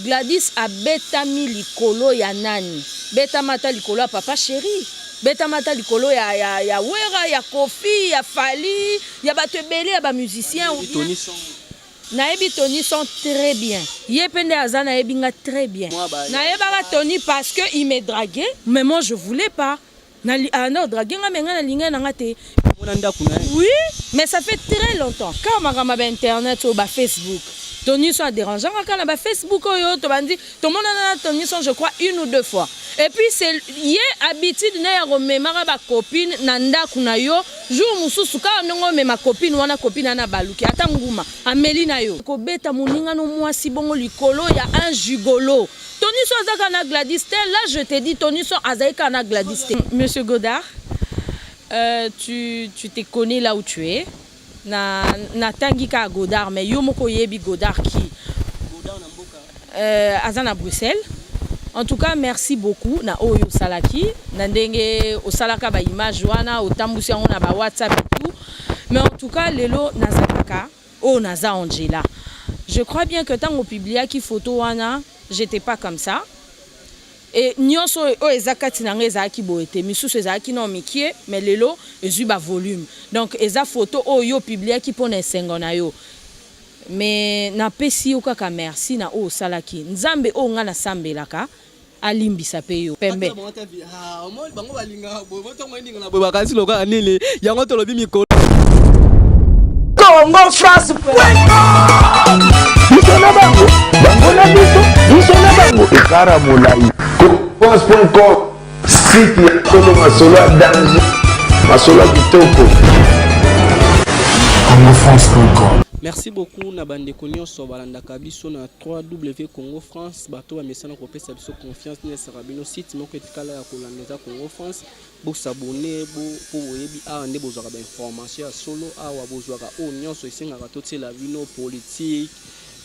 Gladys abetami likolo ya nani? Betama ata likolo ya papa chéri, betama ata likolo ya Wera, ya Kofi, ya Fally, ya bato ebele ya bamusicien ou bien. Tony Son. Nayebi Tony Son très bien. Ye mpe nde aza, nayebi nga très bien. Nayebaka Tony parce que il me draguait, mais moi je voulais pas. Ah non, draguer nga, mais nga nalingai na nga te. Mona ndako na ye. Oui, mais ça fait très longtemps. Kaka makambo ya bainternet oyo, bafacebook, Tony Son adérangeanga kaka na bafacebook oyo. Tobandi tomonana na Tony Son, je crois, une ou deux fois. Et puis c'est ye habitude na ya komemaka bacopine na ndako na yo. Jour mosusu kaka ndenge omema copine wana, copine wana baluki ata nguma ameli na yo, kobeta moninga no mwasi bongo likolo ya un gigolo. Tony Son aza kaka na Gladys te. Là je te dis, Tony Son azali kaka na Gladys te. Monsieur Godard, tu te connais là où tu es. Na natangi kaka Godard, mais yo moko oyebi Godard qui aza na Bruxelles. En tout cas, merci beaucoup na oyo osalaki, na ndenge osalaka baimage wana, otambusi yango na bawhatsapp et tout. Mais en tout cas, lelo naza kaka oyo naza Angela. Je crois bien que ntango opubliaki photo wana, j'étais pas comme ça. E nyonso oyo eza kati na ngai ezalaki boye te. Misusu ezalaki na mike, mais lelo ezwi bavolume. Donc eza photo oyo yo opubliaki mpo na esengo na yo, mais napesi yo kaka merci na oyo osalaki. Nzambe oyo ngai nasambelaka alimbisa mpe yo pembe. Bango balingaka boye, botongo eninga boye, bakanisi lokola nini yango tolobi mikolo. Congo France. Biso na bango, bango na biso, biso na bango, ekara molai. France.com, site ya solo, masolo ya danger, masolo ya kitoko. congofrance.com. Merci beaucoup na bandeko nyonso balandaka biso na 3W Congo France. Bato bamesana kopesa biso confiance. Nesaka bino site moko etikala ya kolanda eza Congo France. Bos'abonner mpo boyebi awa nde bozwaka bainformation ya solo. Awa bozwaka oyo nyonso esengaka totiela bino, politique,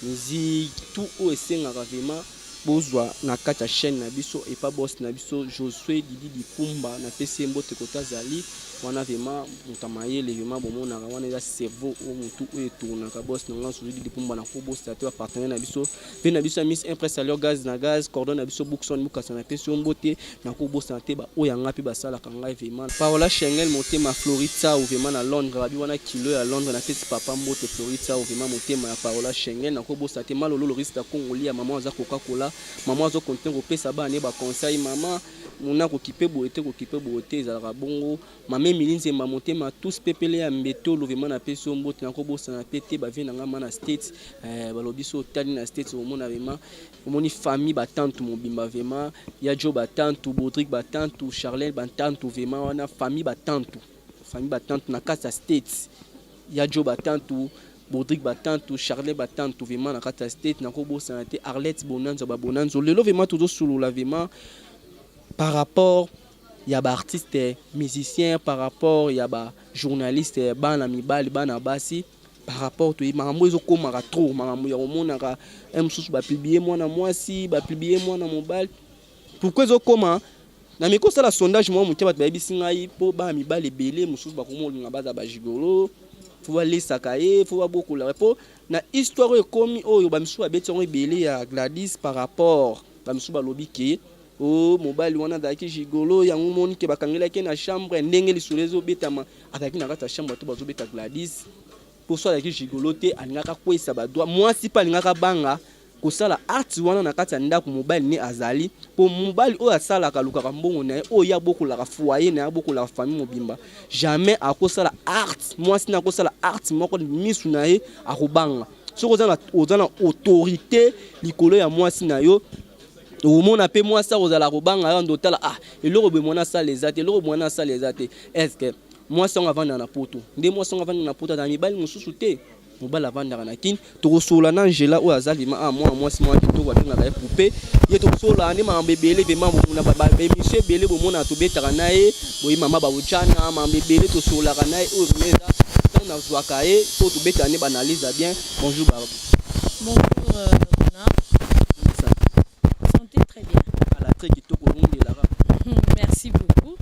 musique, tout oyo esengaka vraiment bozwa na kati ya chaîne na biso. Epa boss na biso Josué Didi Dipumba, napesi ye mbote kota azali wana. Vraiment moto ya mayele, vraiment bomonaka wana eza cerveau oyo, motu oyo etournaka, boss na nga Josué Didi Pumba. Nakobosa te bapartenaire na biso mpe na biso ya Miss Impress, Alio Gaz na Gaz Cordon na biso Bookson Bukasa, napesi yo mbote. Nakobosana te baoyo yanga mpe basalaka ngai vraiment, Paola Schengen motema, Flori Tsao vraiment na Londres, babi wana kilo ya Londres. Napesi papa mbote, Flori Tsao, vraiment motema ya Paola Schengen. Nakobosana te Malolo Lorista Kongoli ya mama aza Coca-Cola. Mama azocontinue kopesa bana ye baconseil. Mama mona kokipe boye te, kokipe boye te, ezalaka bongo. Mama Emili Nzemba motema, tous pepele ya mbetolo, vraiment napesi yo mbote. Nakobosana pe te bavie na ngai ma na States. Balobi so otali na States, omona vraiment, omoni famille batantu mobimba, vraiment ya Jo batantu, Baudric batantu, Charlene batantu, vraiment wana famille batantu, famille batantu na kati ya States, ya Jo batantu, Baudric batantu, Charlene batantu, vraiment na kati ya State. Nakobosana te Arlette Bonanzo, babonanzo. Lelo vraiment tozosolola vraiment par rapport ya baartiste musicien, par rapport ya bajournaliste, bana mibali, bana basi, par rapport toyebi makambo ezokomaka trop, makambo ya komonaka mosusu bapublier mwana mwasi, bapublier mwana mobali. Pourquoi ezokoma? Na meki kosala sondage mwa moke, bato bayebisi ngai mpo bana mibali ebele mosusu bakomolinga baza bagigolo, fo balesaka ye, fo babokolaka. Mpo na histoire oyo ekomi oyo, bamisusu babeti yango ebele ya Gladys, par rapport bamisusu balobi ke o mobali wana azalaki gigolo, yango moni ke bakangelaki ye na chambre. Ndenge lisolo ezobetama, azalaki na kati ya chambre to bazobeta Gladys, mpo so azalaki gigolo te, alingaka kwesa badroit. Mwasi mpe alingaka banga kosala acte wana na kati ya ndako mobali ne azali, mpo mobali oyo asalaka, alukaka mbongo na ye, oyo ye abokolaka foyer na ye, abokolaka famille mobimba, jamais akosala acte, mwasi na akosala acte moko misu na ye, akobanga. Soki oza na autorité likolo ya mwasi na yo, okomona mpe mwasi akozala kobanga yo. Ando otala, ah, eloko boye mwana asala eza te, eloko mwana asala eza te. Est ce que mwasi yango avandaka na Poto? Nde mwasi yango avandaka na Poto, azala mibali mosusu te, mobali avandaka na Kini. Tokosolola na Angela oyo aza vraiment a mwana mwasi mwana kitoko, babengaka ye Poupe. Ye tokosolola nde makambo ebele, vraiment na baémission ebele bomona tobetaka na ye boye, mama baojana, makambo ebele tosololaka na ye. Oyo vraiment eza ntango nazwaka ye oyo tobetaka nde baanalyse ya bien. Bonjour Barbi. Bonjour, Mona. Santé très bien. Ala très kitoko, olondelaka. Merci beaucoup.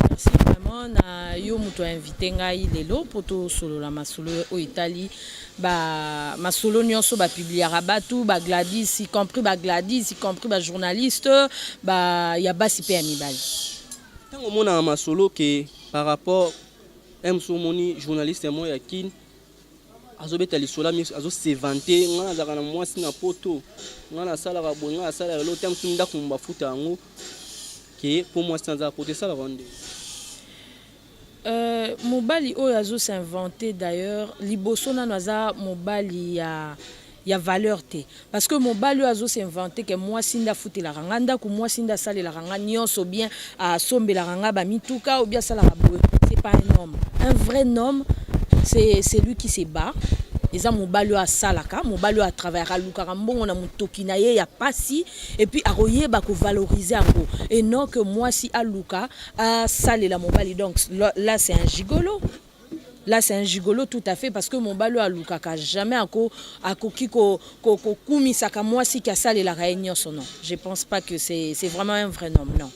Merci vraiment na yo moto. moto ainvité ngai lelo mpo tosolola masolo oyo etali ba masolo nyonso bapubliaka bato, bagladys, y compris bagladys, y compris bajournaliste ba, ya basi mpe ya mibali. Ntango omonaka masolo ke par rapport mosu, omoni journaliste moko ya Kine azobeta lisolo, azose vanter: "Ngai nazalaka na mwasi na Poto, ngai nasalaka boye, ngai nasalaka elo te." Mosu ndako bafuta yango ke mpo mwasi nazala poto, esalaka nde? Mobali oyo azos'inventer, d'ailleurs liboso nano aza mobali ya valeur te, parce que mobali oyo azos'inventer ke mwasi nde afutelaka nga ndako, mwasi nde asalelaka nga nyonso bien, asombelaka nga bamituka ou bien asalaka boye, c'est pas un homme. Un vrai homme, c'est celui qui se bat. Eza mobali oyo asalaka, mobali oyo atravaillaka, alukaka mbongo na motoki na ye ya pasi et puis akoyeba kovaloriser yango, et non que mwasi aluka asalela mobali. Donc là, c'est un gigolo. Là, c'est un gigolo tout à fait, parce que mobali oyo alukaka jamais akoki kokumisaka mwasi ki asalelaka ye nyonso. Non, je pense pas que c'est vraiment un vrai homme, non.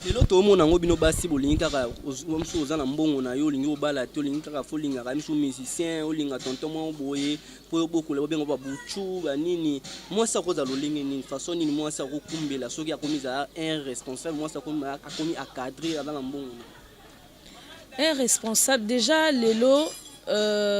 Lelo toomona yango, bino basi bolingi kaka mosu oza na mbongo na yo, olingi obala te, olingi kaka fo olingaka miso musicien, olinga tonton moko boye mpo obokola, bobenga babutu banini. Mwasi akozala lolenge nini, façon nini mwasi akokumbela soki akomi ezala un responsable, mwasi akomi encadré, aza na mbongo na? Un responsable déjà, lelo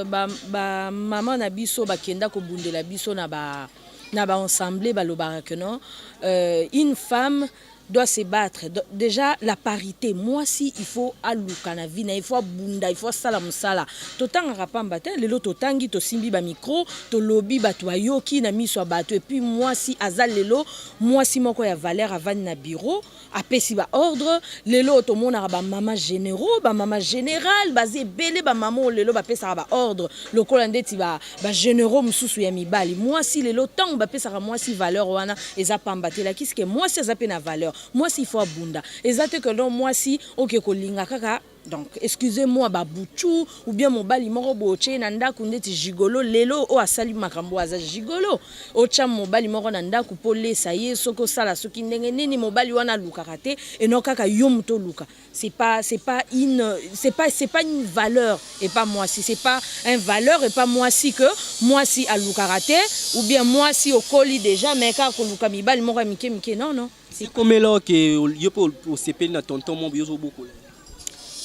bamama ba na biso bakenda kobundela biso na ba na baensemble, balobaka que non, une femme doit se battre. Déjà la parité, mwasi il faut aluka na vie na, il faut abunda, il faut asala mosala. Totangaka pamba te. Lelo totangi, tosimbi bamicro, tolobi, bato bayoki na miso ya bato. Et puis mwasi aza lelo mwasi moko ya valeur, avandi na bureau, apesi baordre. Lelo tomonaka bamama généraux, bamama général baza ebele, bamama oyo lelo bapesaka baordre lokola ndeti bagénéraux mosusu ya mibali. Mwasi lelo, ntango bapesaka mwasi valeur wana, eza pamba te. Elakisi ke mwasi aza mpe na valeur. Mwasi il faut abunda. Eza te ke non, mwasi oke kolinga kaka, donc excusez-moi, babutu ou bien mobali moko boye otie na ndako ndeti gigolo. Lelo oyo asali makambo aza gigolo. Otya mobali moko na ndako mpo lesa ye, soki osala soki ndenge nini, mobali wana alukaka te, eno kaka yo moto oluka. C'est pas une valeur et pas mwasi, c'est pas un valeur et pas mwasi que mwasi alukaka te, ou bien mwasi okoli déjà mais kaka koluka mibali moko ya mike mike. Non, non. Ekomela oke yo mpe osepeli na tonton mo yo ozobokola?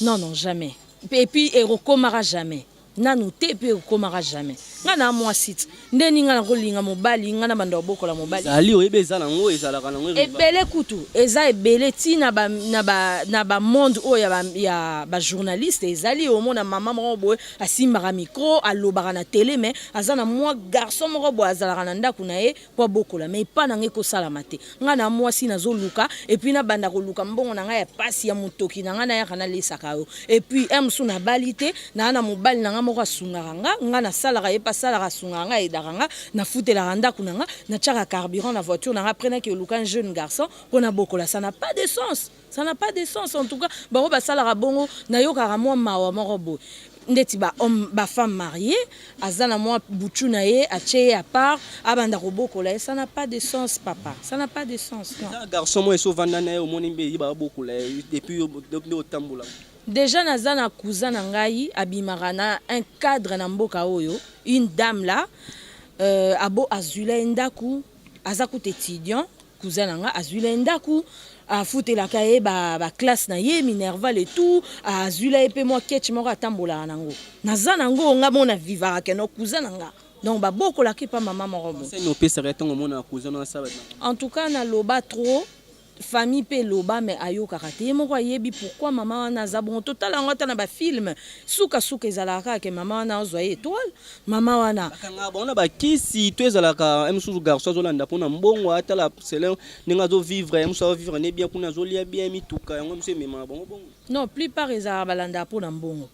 Non, non, jamais. Et puis ekokomaka jamais nanu te, mpe ekokomaka jamais. Ngai na mwasi ti ndeni ngai nakolinga mobali, ngai na banda kobokola mobali? Ezali, oyebi, eza nango, ezalaka nango. Ebele kutu, eza ebele ti na bamonde oyo ya bajournaliste. Ezali omona mama moko boye asimbaka micro, alobaka na télé, mais aza na mwa garçon moko boye azalaka na ndako na ye mpo abokola. Mais epa na ngai ekosalama te. Ngai na mwasi nazoluka et puis nabanda koluka mbongo na ngai ya pasi ya motoki na ngai, nayaka nalesaka yo. Et puis un mosusu nabali te, naa na mobali na ngai moko asungaka nga, nga nasalaka, ye mpe asalaka, asungaka nga, ayedaka nga, nafutelaka ndako na nga, natiaka carburant na voiture na nga. Après naki oluka un jeune garçon mpo nabokola, ça n'a pas de sens, ça n'a pas de sens. En tout cas, bango basalaka bongo, nayokaka mwa mawa moko boye, ndeti bahomme, bafemme mariée aza na mwa butu na ye, atie ye à part, abanda kobokola ye. Ça n'a pas de sens, papa, ça n'a pas de sens, non. Eza garçon moko esi ovanda na ye, omoni mpe ye babokola ye depuis nde otambola? Déjà naza na cousin na ngai abimaka na un cadre na mboka oyo, une dame là, abo azwila ye ndako, aza kuta étudiant. Cousin na nga azwila ye ndako, afutelaka ye baclasse ba na ye, minerval et tout, azwila ye mpe mwa ketch moko atambolaka nango. Naza nango nga mo na vivaka keno cousin na nga, donc babokolaka epa mama moko bo. Conseil opesaka ye ntango omona cousin no asala? En tout cas, naloba trop, famille mpe eloba, mais ayokaka te. Ye moko ayebi pourquoi mama wana aza bongo. Totala yango ata na bafilm, sukasuka ezalaka kaka ke mama wana azwa ye étoile, mama wana. Bakangaka bango na bakisi to ezalaka ye mosusu garçon azolanda mpona mbongo, atala selon ndenge azovivre, ye mosusu azovivre ne bien kuna, azolia bien, mituka, yango mosusu ememaka bango bongo? Non, plupart ezalaka balandaka mpona mbongo.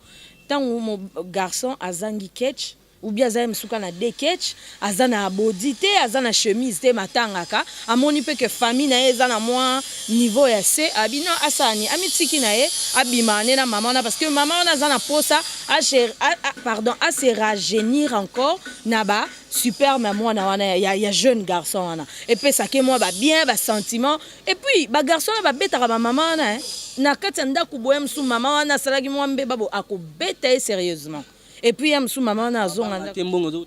Ntango garçon azangi ketch. Ou bien aza ye mosusu kaka na deux ketch, aza na body te, aza na chemise te mais atangaka, amoni pe que famille na ye eza na mwa niveau ya se, alobi non asala nini, amitiki na ye, abimaka nde na mama wana parce que mama wana aza na posa a se pardon a se rajeunir encore na ba superbe ya mwana wana ya, ya jeune garçon wana, epesaka ye mwa ba bien, ba sentiments. Et puis ba garçons wana babetaka ba mama wana hein, na kati ya ndaku boye mosusu mama wana asalaki mwa mbeba boye akobeta ye serieusement. Et puis ya mosusu mama wana azonga ndako.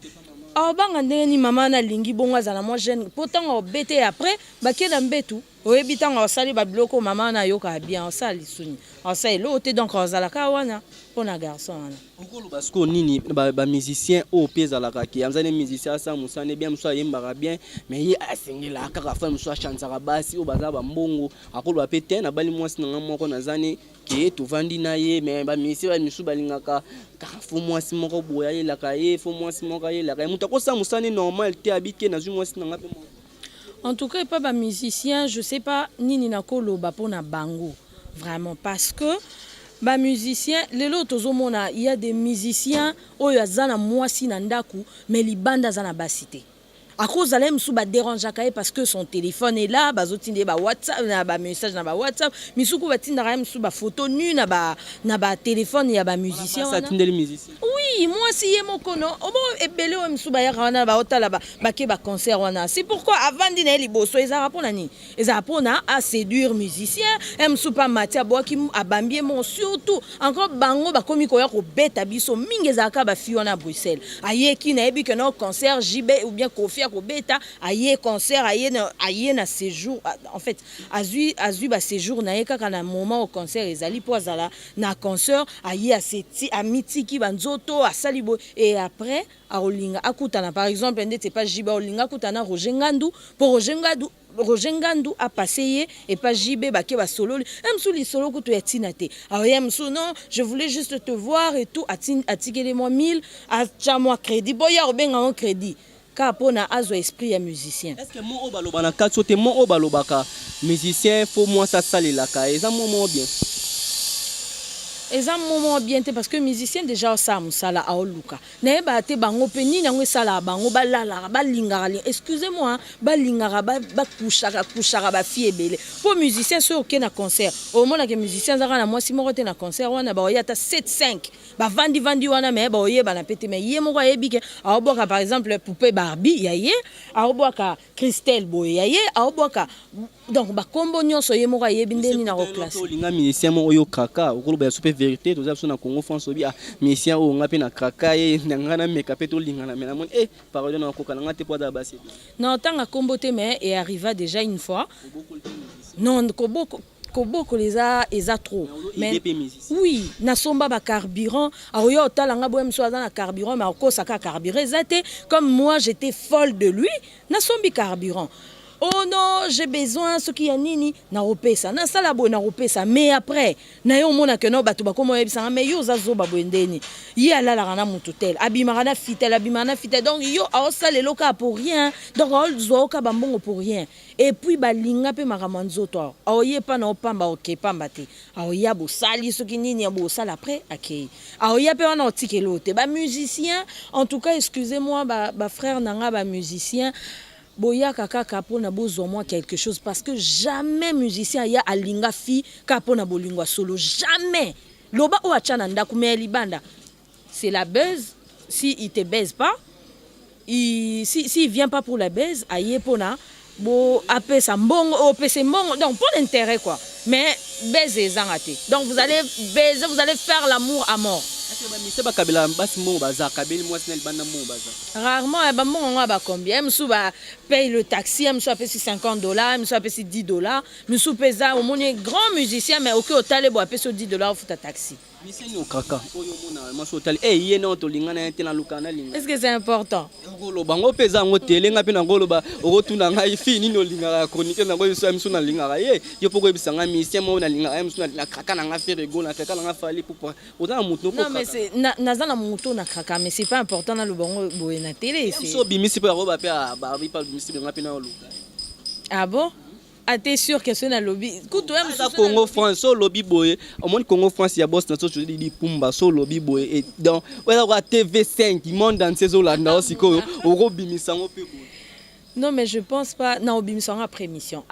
Aobanga ndenge nini mama wana alingi bongo azala mwa jeune po ntango obete ye après bake na mbetu oyebi ntango asali ba biloko mama wana ayokaka bien asala lisuni asala eloko te donc azala kaka wana mpo na garçon wana. Okoloba sikoyo nini ba, ba musicien oyo mpe ezalaka ke aza ne musicien asala mosala ne bien mosusu ayembaka bien mais ye asengelaka kaka fai mosusu achanzaka basi oyo baza bambongo akoloba mpe te nabali mwasi na nga moko naza ne ke tovandi na ye mais ba musicien ba misusu balingaka kaka fo mwasi moko boye ayelaka ye fo mwasi moko ayelaka ye moto akosala mosala ne normal te abi ke nazwi mwasi na nga mpe moko. En tout cas epa ba musiciens je sais pas nini nako loba pona bango vraiment parce que ba musiciens lelo tozo mona il ya des musiciens oyo aza na mwasi na ndaku mais libanda aza na basi te. Akozala ye mosusu ba derangeaka ye parce que son telephone est là, bazo tinda ye ba WhatsApp na ba message na ba WhatsApp, misusu kutu batindaka ye mosusu ba photo nu na ba na ba telephone ya ba musiciens wana. Atindeli musicien. Oui, mwasi ye moko no, obo ebele oyo misusu bayaka wana ba otala ba bake ba concert wana. C'est pourquoi avandi na ye liboso ezalaka pona nini? Ezalaka pona a seduire musicien, ye mosusu pe amati abwaki abambi ye moko surtout encore bango bakomi koya kobeta biso mingi ezalaka ba fille wana ya Bruxelles aye kin ayebi que no concert JB ou bien Koffi akobeta aye concert aye na aye na sejour en fait azui azui ba sejour na ye kaka na moment oyo concert ezali po azala na concert aye aseti amitiki ba nzoto asali boye et après akolinga akutana par exemple ndeti epa JB akolinga akutana na Roger Ngandu po Roger Ngandu Roger Ngandu a passe ye epa JB bake basololi un mosusu lisolo kutu ya tina te aoya mosusu non je voulais juste te voir et tout atikeli mwa 1000 atia mwa credit po ye akobenga yango credit kaka pona azwa esprit ya musicien. Est ce que mot oyo baloba na kati te mot oyo balobaka musicien faut mwasi asalelaka ye eza mot moko bien? Eza mot moko bien te parce que musicien dejà osala musala aoluka Nayebaka te bango pe nini yango esalaka bango balalaka balingaka excusez moi balingaka ba couchaka couchaka ba fille ebele po musicien soki oke na concert omona ke musicien aza kaka na mwasi moko te na concert wana bakoya ata 7 5 bavandi vandi wana mais bakoyebana pe te mais ye moko ayebi ke aobwaka par exemple poupée Barbie ya ye aobwaka Christelle boye ya ye aobwaka Donc ba kombo nionso ye moko ayebi nde nini ako classe. Olinga musicien moko yo kraka okoloba ya biso pe verite toza biso na Congo France obi ah musicien oyo nga pe na kraka ye na nga na meka pe tolingana mais namoni eh pardon na koka na nga te po aza basi ebele. Na otanga kombo te mais e arriva dejà une fois. Non koboko kobokola eza eza trop mais oui nasomba ba carburant akoya otala nga boye mosusu aza na carburant mais akokosa kaka carburant eza te comme moi j'étais folle de lui nasombi carburant Oh non j'ai besoin soki ya nini nakopesa nasala boye nakopesa mais après naye omona que non batu bakoma oyebisa nga mais yo oza zoba boye ndeni ye alalaka na mutu tel abimaka na fille tel abimaka na fille tel donc yo aosala eloko kaka pour rien donc aozwa yo kaka ba mbongo pour rien et puis balinga pe makambo ya nzoto awa aoye epa na yo pamba oke pamba te aoya bosali soki nini bosala après akeyi aoya pe wana otika eloko te ba musiciens en tout cas excusez moi ba, ba frères na nga ba musiciens Boyaka kaka pona bozua mua quelque chose parce que jamais musicien aya alinga fille kaka pona bolingo ya solo jamais loba oyo atia na ndaku mais ya libanda c'est la buzz si il te baise pas il si si il vient pas pour la baise aye pona bo apesa mbongo opesa mbongo donc pona interet quoi mais baise ezanga te donc vous allez baiser vous allez faire l'amour à mort. Est-ce que ba musiciens bakabela basi mbongo baza akabeli mwasi na libanda mbongo baza. Rarement eh, ba mbongo yango ya ba combien? Ye mosusu ba paye le taxi, ye mosusu apesi 50 dollars, ye mosusu apesi 10 dollars, mosusu pe eza omoni grand musicien mais oke otale boye apesi yo 10 dollars ofuta taxi. Musicien nini okaka oyo omona mwasi otali eh ye non tolingana ye te naluka nalinga. Est-ce que c'est important? Okoloba yango mpe eza yango tele nga mpe nakoloba okotuna ngai fille nini olingaka ya chroniqueuse nakoyebisa misu nalingaka ye yo mpo koyebisa ngai musicien moko nalingaka ye misu nakraka na nga Ferre Gola nakraka na nga Fally Ipupa oza na mutu Non mais c'est na, naza na mutu na kraka mais c'est pas important naloba yango boye na télé. So obimisi mpo yakoba mpe babi pa obimisi benga mpe na oluka. Ah bon? Ate sûr que soki nalobi kutu ya eza Congo France. So olobi boye, omoni Congo France ya boss na so Didi Pumba. So olobi boye, et donc oyo eza kwa TV5 monde entier ezolanda o. Sikoyo okobimisa yango mpe boye? Non, mais je pense pas. Non, obimisa yango après émission,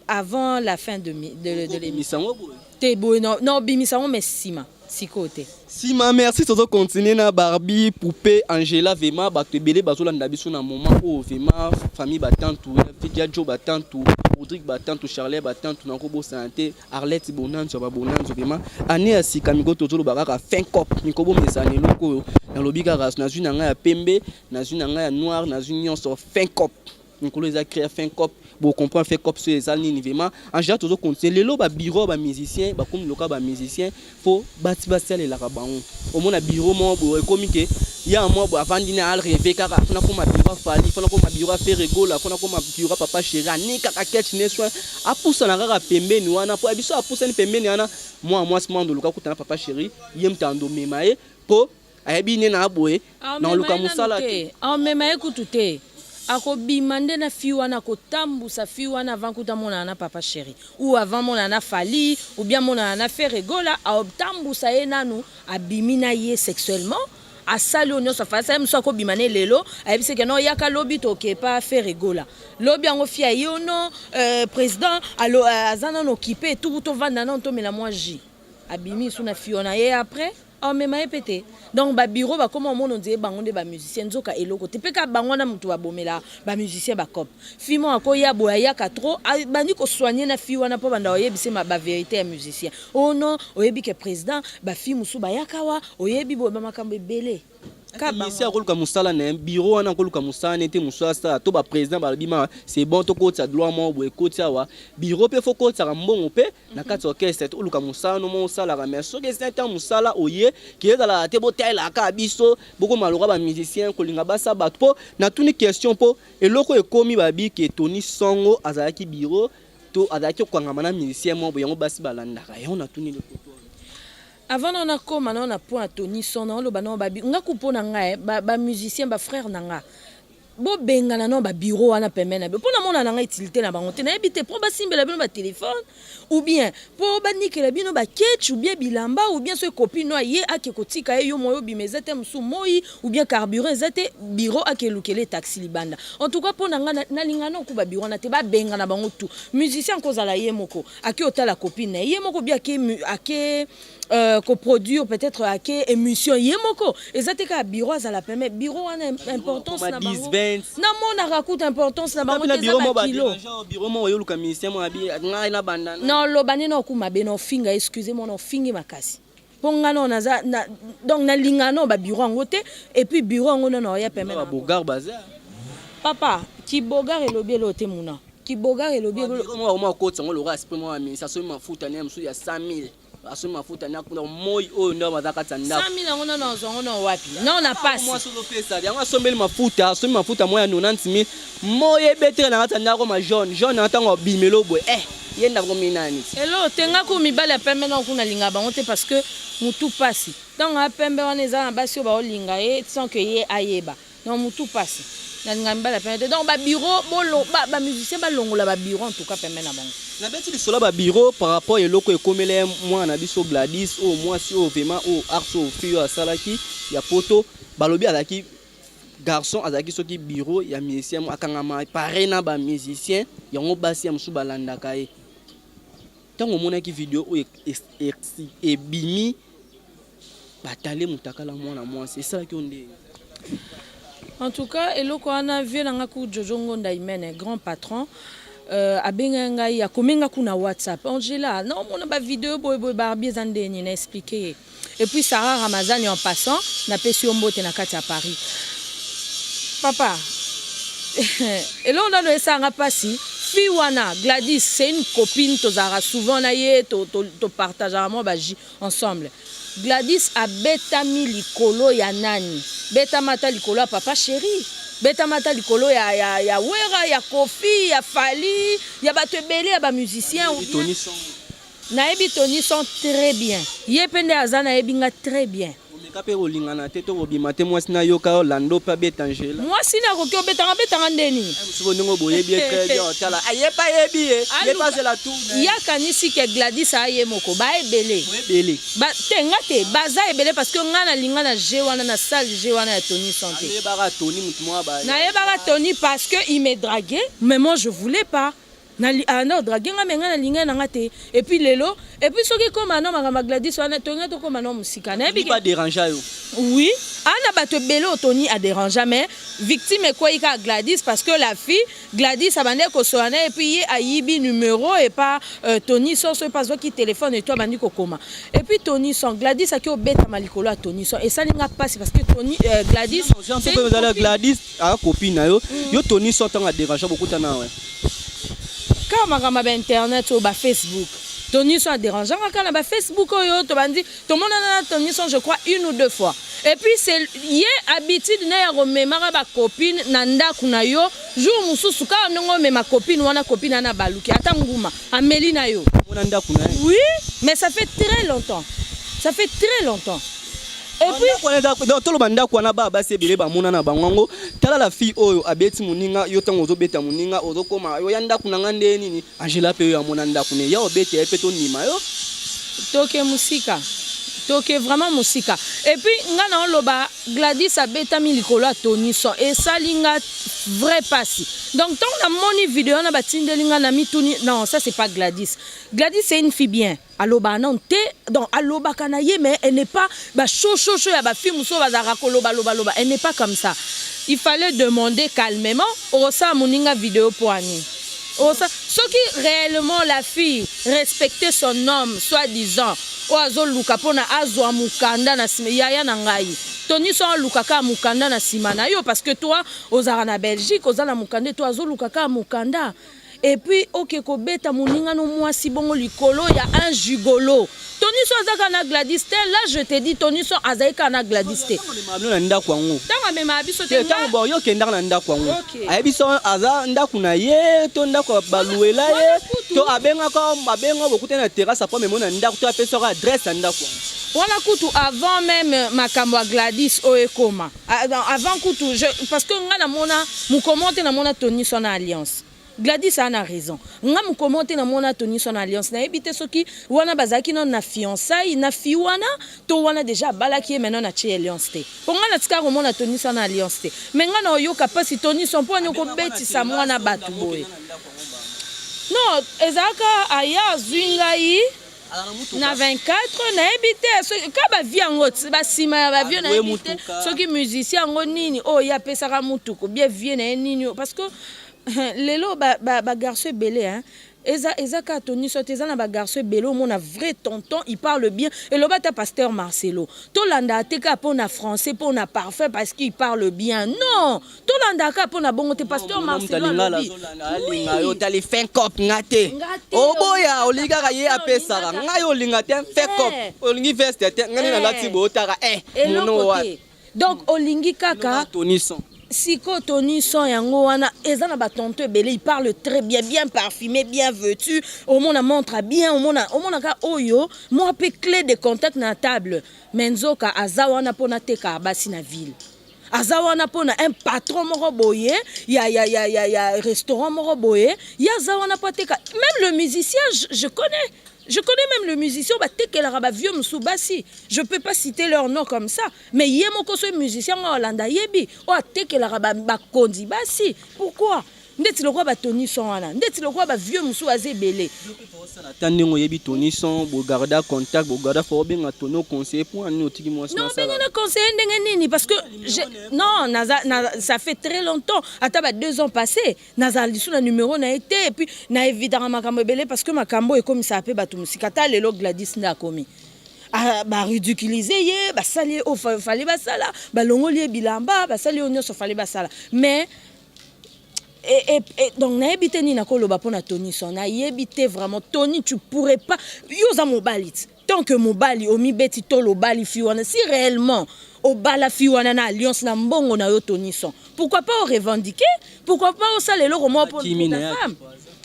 avant la fin de l'émission. Obimisa yango boye? Te, boye non, non, obimisa yango mais nsima, sikoyo te. Nsima. Merci. Tozocontinue na Barbie Poupée Angela. Vraiment, bato ebele bazolanda biso na moment oyo. Vraiment, famille batantu Fidiajo, batantu Rodrigue, batantu Charlet, batantu nakobosana te Arlette Bonanzo, babonanzo. Vraiment, année ya sika miko tozoloba kaka fin cop miko bomesana. Eloko oyo nalobi kaka, nazwi na ngai ya pembe, nazwi na ngai ya noir, nazwi nyonso fin cop. Mikolo eza créa fin cop, bocomprendre fin cop so eza nini. Vraiment, Angela, tozocontinue. Lelo babureau ya bamusicien bakomi loka bamusicien fo bati basalelaka bango. Omona bureau moko boye ekomi ke ya mwa boye avandi na arêve kaka fona koma bureau afali, fona koma bureau aFerre Gola, fona koma bureau papa chéri, anikaka ketch ne soin apusana kaka pembeni wana mpo ya biso. Apusani pembeni wana, mwa mwasi mwa ndoluka kutana papa chéri, ye moto andomema ye mpo ayebi nde na boye na oluka mosala te. Amema ye kutu te, akobima nde na fille wana, akotambusa fille wana avant kuta monana na papa chéri ou avant monana na Fali ou bien monana na Ferre Gola. Aotambusa ye nanu, abimi na ye sexuellement, asali oyo nyonso afali. Asali mosu, akobima ne lelo, ayebisi ke no, yaka lobi tokepa Ferre Gola. Lobi yango fi aye ono président alo, aza nano occupé, tuku tovanda nano, tomela mwa jus. Abimi su na fille wana ye, après amema ye mpe te. Donc babureau bakoma omona ondire bango nde bamusicien, nzoka eloko te. Mpe kaka bango wana moto babomela bamusicien bacope. Fille moko akoya boye, ayaka trop, bandi kosoigne na fille wana mpo banda oyebise bavérité ya musicien. Oh non, oyebi ke président, bafille mosusu bayaka wa, oyebi boye, bamakambo ebele. Musicien akoluka mosala na ye, bureau wana akoluka mosala nete mosu asala to baprésident balobi ma c'est bon, tokotisa droit moko boye, ekoti awa bureau mpe fo kotisaka mbongo mpe na kati ya orchestre te. Oluka mosala no moko osalaka, mais soki eza ntan mosala oye ke ezalaka te, botalelaka biso, bokoma loka bamusicien kolinga basa bato. Mpo natuni question mpo eloko ekomi babi ke Tony Songo azalaki bureau to azalaki kokangama na musicien moko boye, yango basi balandaka yango. Natuni lekoto. Avant na nakóma na point ya Tony Son, naoloba nao babi nga ku mpo na ngai bamusicien, bafrère na nga, bobengana nao babureau wana pembeni na bino, mpo namona na ngai utilité na bango te. Nayebi te mpo basimbela bino batelefone ou bien mpo banikela bino baketch ou bien bilamba ou bien soki copine no aye ake kotika ye, yo moyo obima eza te, mosusu moi ou bien carburant eza te, bureau ake elukela taxi libanda. En tout cas, mpo na ngai, nalinga na oku babureau wana te, babengana bango tout. Musicien kozala ye moko ake otala copine na ye, ye moko bi ake koproduire, peut-être ake émission ye moko, eza te kaka bureau azala peme. Bureau wana, importance na bango, namonaka kuta importance na bango te, eza bakilo. Bureau moko oyoluka musicien moko abi ngai na banda. Naoloba nde na okuma be, na ofinga, excuse moi, na ofingi makasi mpo nga nao naza na, donc nalinga nao babureau yango te. Et puis bureau yango nano oya peme. Babogar baza. Papa kibogar elobi elo te, muna kibogar elobi. Bureau moko moko akotisa yango loka esprit moko ya ministre, asomi mafuta ne mosusu ya 100 000, asomi mafuta na kuna moi oyo nde baza kati ya ndako. 100 000 yango nano azwa yango na wapi? Nao na pasi. Mwasi ozopesa yango, asombeli mafuta, asomi mafuta moko ya 90 000, moi ebetele na kati ya ndako, ma jaune jaune na ntango abimelo boye, eh ye ndako minani. Elo te, nga ku mibali ya pembe na kuna alinga bango te, parce que mutu pasi. Ntango ya pembe wana eza na basi oyo baolinga ye sans que ye ayeba. Donc mutu pasi, nalinga mibali ya pembe te. Donc babureau, bamusicien balongola babureau en tout cas pembe na bango. Nabeti lisolo ya babureau par rapport eloko ekomela ye mwana na biso Gladys oyo, mwasi oyo vraiment oyo ars oyo fille oyo asalaki ya poto. Balobi azalaki garçon, azalaki soki bureau ya musicien, akangama pare na bamusicien yango, basi ya mosusu balandaka ye. Ntango omonaki video oyo ebimi, batale motakala mwana mwasi, esalaki yo ndenge? En tout cas, eloko wana, vie na nga ku Jojo Ngonda Imene, grand patron, abengaki ngai, akomi nga kuna WhatsApp: "Angela, naomona bavideo boye boye, Barbie, eza ndeni?" Na explique ye. Et puis Sarah Ramazani, en passant napesi yo mbote na kati ya Paris. Papa, eloko nano esalanga mpasi, fille wana Gladys, c'est une copine, tozalaka souvent na ye, topartageaka mwa bajus ensemble. Gladys abetami likolo ya nani? Betama ata likolo ya papa chéri, betama ata likolo ya Wera, ya Kofi, ya Fali, ya bato ebele ya bamusicien. Nayebi Tony Son très bien, ye mpe nde aza, nayebi nga très bien. Bomeka mpe kolingana te to kobima te, mwasi nayoka yo lando mpe abeta Angela. Mwasi na akoki obetanga, betanga ndeni. Siko ndenge boyebi ye très bien, otala ye mpe ayebi ye, ye mpe azela tour. Yakanisi ke Gladys aye moko, baebele. Boebele. Te, nga te, baza ebele, parce que nga nalinga na g wana, na salle g wana ya Tony Santé. Ayebaka Tony, motu moko ba Nayebaka Tony parce que il me draguait, mais moi je voulais pas. Ah non, drague nga, me nga nalingai na nga te. Et puis lelo, et puis soki ekóma no makambo ya Gladys wana, tolingai tokóma no mosika, nayebi. Badéranger yo? Oui, ana bato ebele oyo Tony adéranger, mais victime ekwei kaka Gladys, parce que la fille Gladys abandaki kosola na ye, et puis ye ayibi numéro epa Tony Son, so epa azwaki téléphone eto abandi kokoma. Et puis Tony Son, Gladys aki obetama likolo ya Tony Son, esali nga mpasi parce que Tony, Gladys c'est une copine. Gladys aka copine na yo. Yo, Tony Son, ntango adéranger, bokutana we? Kaka makambo ya bainternet oyo, bafacebook. Tony Son adérangeanga kaka na bafacebook oyo. Tobandi tomonana na Tony Son, je crois, une ou deux fois. Et puis c'est ye habitude na ya komemaka bacopine na ndako na yo. Jour mosusu kaka ndenge omema copine wana, copine wana baluki ata nguma ameli na yo. Mona ndako na ye? Oui, mais ça fait très longtemps, ça fait très longtemps. Et puis Ndako wana donc toloba ndako wana, baa basi ebele bamona na bango yango. Tala la fille oyo abeti moninga yo, ntango ozobeta moninga, ozokoma yo ya ndako na nga nde nini. Angela mpe oyo amona ndako ne ya obeta ye mpe, tondima yo. Toke mosika, toke vraiment mosika. Et puis nga na oloba Gladys abetami likolo ya Tony Son, esali nga vrai pasi. Donc ntango namoni video wana batindeli nga na mituni, non, ça c'est pas Gladys. Gladys, c'est une fille bien, alobaka nano te. Donc alobaka na ye, mais elle n'est pas bachochocho ya bafille mosusu oyo bazalaka kolobalobaloba. Elle n'est pas comme ça. Il fallait demander calmement. Okosala moninga video mpo ani? Soki réellement la fille respectait son homme, soi-disant oyo azoluka mpona azwa mokanda na nsima, yaya na ngai Tony so aluka kaka mokanda na nsima na yo, parce que toi ozalaka na Belgique, oza na mokanda, to azoluka kaka mokanda. Et puis oke kobeta moninga no mwasi bongo likolo ya un gigolo. Tony So aza kaka na Gladys te. Là je te dis, Tony So azali kaka na Gladys te. Bino na ndako yango? Ntango amemaka biso te. Ntango bon, yo okendaka na ndako yango, ayebi so aza ndako na ye to ndako baluela ye to abengaka, abenga bokutani na terrasse, apo amemo na ndako to apesaka adresse ya ndako yango? Wana kutu avant même makambo ya Gladys oyo ekoma. Avant kutu, parce que nga namona mokomo te, namona Tony So na alliance. Gladys aa na raison. Nga mokomo te, namona Tony So na alliance. Nayebi te soki wana bazalaki nano na fiançaille na fi wana to wana déjà abalaki ye maintenant na tie alliance te. Mpo nga natikaka komona Tony So na alliance te. Mais nga na oyoka mpasi Tony So mpo ani okobetisa mwana bato boye. Non, ezalaka aya azwi ngai na 24, nayebi te ka bavie yango, basima ya bavie, nayebi te soki musicien yango nini oyo ye apesaka mutuku bien vie na ye nini, parce que lelo bagarçon ebele eza kaka Tony So te. Eza na bagarçon ebele, omona vrai tonton, il parle bien. Eloba ata pasteur Marcelo, tolandaka te kaka mpo na français, mpo na parfum, parce qu'il parle bien. Non, tolandaka kaka mpo na bongo te. Pasteur Marcelo alobi. Otali fin cop nga te, oboya olingi kaka ye apesaka ngai, olinga te fin cop, olingi veste te, ngai nde nalati boye, otaka mono wapi. Donc olingi kaka Tony Son. Sikoyo Tony Son yango wana eza na batonto ebele, il parle très bien, bien parfumé, bien vêtu, omona montre bien, omona omonaka oyo mwa mpe clé de contact na table. Mais nzoka aza wana mpona tekaka basi na ville, aza wana mpona un patron moko boye ya restaurant moko boye. Ye aza wana mpo ateka. Même le musicien, je connais, je connais même le musicien batekelaka bavieux mosusu basi. Je peux pas citer leur nom comme ça, mais ye moko so musicien ngo olanda yebi oyo atekelaka bakonzi basi. Pourquoi ndeti lokola baTony Son wana, ndeti lokola bavieux mosusu aza ebele? Ata ndenge oyebi Tony Son, bogarda contact, bogarda fo obenga Tony, oconseiller mpo nini otiki mwasi? Non, obenga na conseiller ndenge nini? Parce que non, naza, na, ça fait très longtemps, ata ba 2 ans passé, nazala lisu na numéro na ye te. Et puis na évitaka makambo ebele, parce que makambo ekomisaka mpe bato mosika. Ata lelo Gladys nde akomi baridiculiser ye, basali ye oyo fallait basala, balongoli ye bilamba, basali oyo nyonso fallait basala. Mais et donc nayebi te nini nakoloba mpona Tony Son. Nayebi te vraiment. Tony, tu pourrais pas, yo oza mobali ti, tant que mobali omibeti to lobali fi wana, si réellement obala fi wana na alliance na mbongo na yo, Tony Son, pourquoi pas orevendiquer? Pourquoi pas osala eloko moko mpona femme?